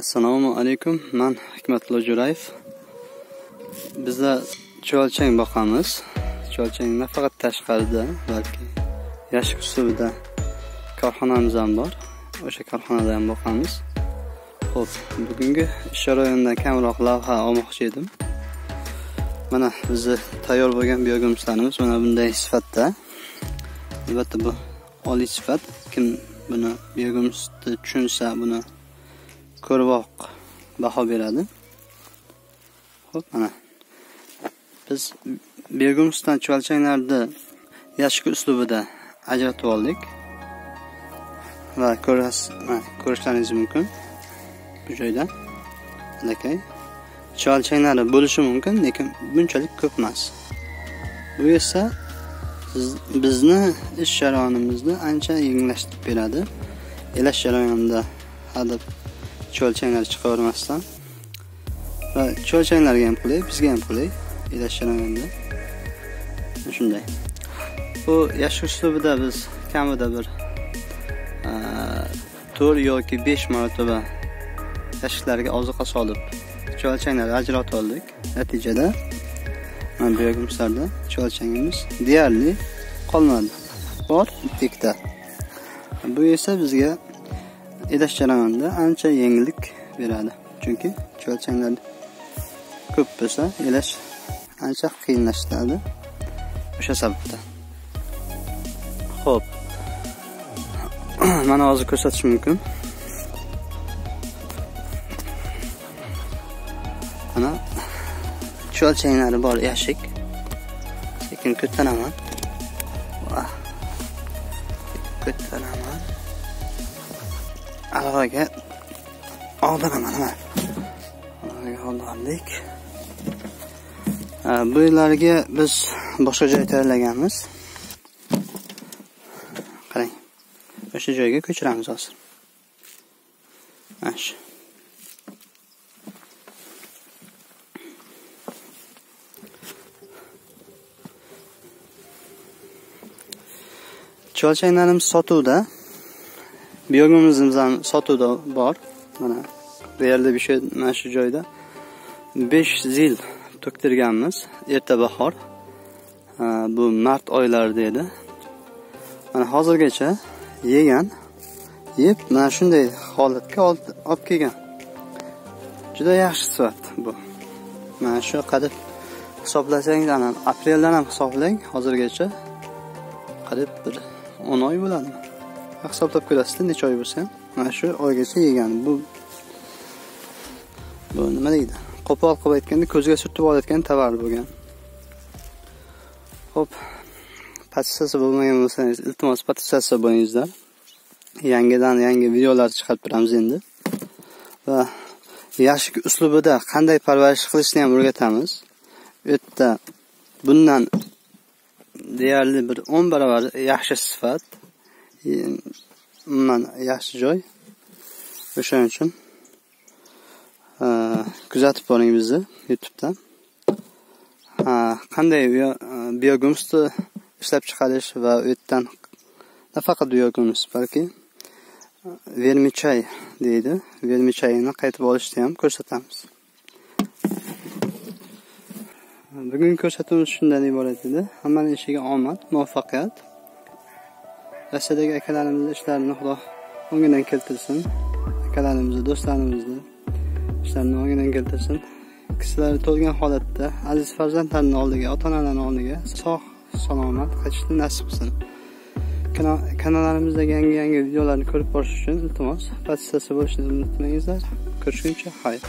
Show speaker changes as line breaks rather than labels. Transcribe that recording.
Assalomu alaykum, men Hikmatullo Jo'rayev. Bizda chuvalchang boqamiz. Chuvalchang nafaqat tashqarida, balki yashik uslubida korxonamiz ham bor. O'sha korxonada ham boqamiz. Xo'p, bugungi ish jarayonidan kamroq lavha olmoqchi edim. Mana bizni tayyor bo'lgan biogumuslarimiz mana bunday sifatda. Albatta bu oliy sifat. Kim buni biogumusni tushunsa, buni ko'rvoq baho beradi. Xo'p, mana biz biogumusdan chuvalchanglarni yashik uslubida ajratib oldik va ko'rishlaringiz mumkin. Bu joyda alakay chuvalchanglari bo'lishi mumkin, lekin bunchalik ko'p emas. Bu esa bizni ish jarayonimizni ancha yengillashtirib beradi. Elash jarayonida hadeb chuvalchanglar chiqavermasdan va chuvalchanglarga ham qulay, bizga ham qulay elash jarayonida. Shunday. Bu yashik uslubida biz kamida bir 4 yoki 5 marotaba yashiklarga oziqa solib chuvalchanglarni ajratib oldik. Natijada mana bu biogumuslarda chuvalchangimiz deyarli qolmadi. Bor bitta. Bu esa bizga elash jarayonida ancha yengillik beradi. Chunki chuvalchanglar ko'p bo'lsa, elash ancha qiyinlashadi. O'sha sababdan. Xo'p. Mana hozir ko'rsatish mumkin. Mana chuvalchanglari bor yashik. Sekin ko'taraman. Ko'taraman. Aravaga og'diraman, mana. Aravaga og'dirdik. Bu yerlarga biz boshqa joy tayyorlaganmiz. Qarang. O'sha joyga ko'chiramiz hozir. Mana shu. Chuvalchanglarimiz sotuvda. Biogumusimiz ham sotuvda bor. Mana bu yerda bir şey, mana shu joyda 5 zil to'ktirganmiz erta bahor. Bu mart oylarida edi. Mana hozirgacha yegan, yeb mana shunday holatga olib kelgan. Juda yaxshi sifat bu. Mana shu qadib hisoblasangiz, ana apreldan ham hisoblang, hozirgacha qarib bir 10 oy bo'ladimi? Hisoblab ko'rasizlar, necha oy bo'lsa ham mana shu oygacha yegan. Bu nima deydi? Qo'pol qilib aytganda ko'zga surtib olayotgan tovar bo'lgan. Xo'p, podpisatsiya bo'lmagan bo'lsangiz, iltimos podpisatsiya bo'lingizlar. Yangidan yangi videolar chiqarib turamiz endi. Va yashik uslubida qanday parvarish qilishni ham o'rgatamiz. U yerda bundan deyarli bir 10 barobar yaxshi sifat, umuman yaxshi joy. O'shaning uchun kuzatib boring bizni YouTube'dan. Qanday biogumusni ishlab chiqarish va u yerdan nafaqat biogumus, balki vermichay deydi. Vermichayni qaytib olishni ham ko'rsatamiz. Bugungi ko'rsatuvimiz shundan iborat edi. Hammaning ishiga omad, muvaffaqiyat. Rossiyadagi akalarimizni ishlarini Xudo o'ngidan keltirsin. Akalarimizni, do'stlarimizni ishlarini o'ngidan keltirsin. Kishilar to'lgan holatda aziz farzandlarining oldiga, ota-onalarning oldiga sog' salomat qaytishni nasib qilsin. Kanallarimizdagi yangi videolarni ko'rib borish uchun iltimos podpisatsiya bo'lishni unutmangizlar. Ko'rishguncha xayr.